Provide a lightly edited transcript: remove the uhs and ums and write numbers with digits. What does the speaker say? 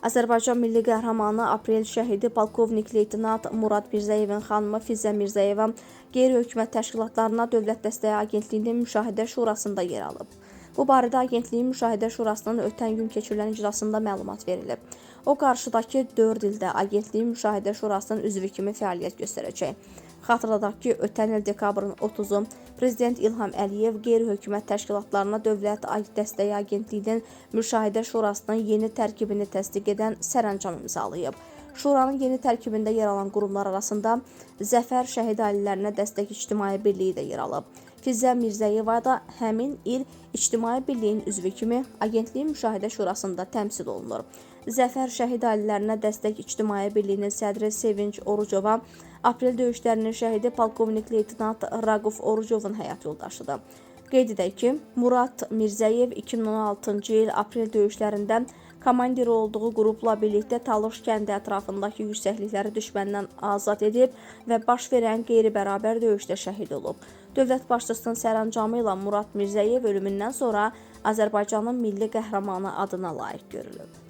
Azərbaycan Milli Qəhrəmanı Aprel şəhidi polkovnik leytenant Murad Mirzəyevin xanımı Fizə Mirzəyeva qeyri-hökumət təşkilatlarına Dövlət Dəstəyi Agentliyinin Müşahidə Şurasında yer alıb. Bu barədə Agentliyin Müşahidə Şurasının ötən gün keçirilən iclasında məlumat verilib. O, qarşıdakı 4 ildə Agentliyin Müşahidə Şurasının üzvü kimi fəaliyyət göstərəcək. Xatırladaq ki, ötən il dekabrın 30-u Prezident İlham Əliyev qeyri-hökumət təşkilatlarına Dövlət Dəstəyi Agentliyinin Müşahidə Şurasının yeni tərkibini təsdiq edən sərəncam imzalayıb. Şuranın yeni tərkibində yer alan qurumlar arasında Zəfər Şəhid Ailələrinə Dəstək İctimai Birliyi də yer alıb. Fizə Mirzəyeva da həmin il İctimai Birliyin üzvü kimi Agentliyin Müşahidə Şurasında təmsil olunur. Zəfər Şəhid Ailələrinə Dəstək İctimai Birliyinin sədri Sevinç Orucova aprel döyüşlərinin şəhidi polkovnik leytenant Raquf Orucovun həyat yoldaşıdır. Qeyd edək ki, Murad Mirzəyev 2016-cı il aprel döyüşlərində komandiri olduğu qrupla birlikdə Talış kəndi ətrafındakı yüksəklikləri düşməndən azad edib və baş verən qeyri-bərabər döyüşdə şəhid olub. Dövlət başçısının sərəncamı ilə Murad Mirzəyev ölümündən sonra Azərbaycanın milli qəhrəmanı adına layiq görülüb.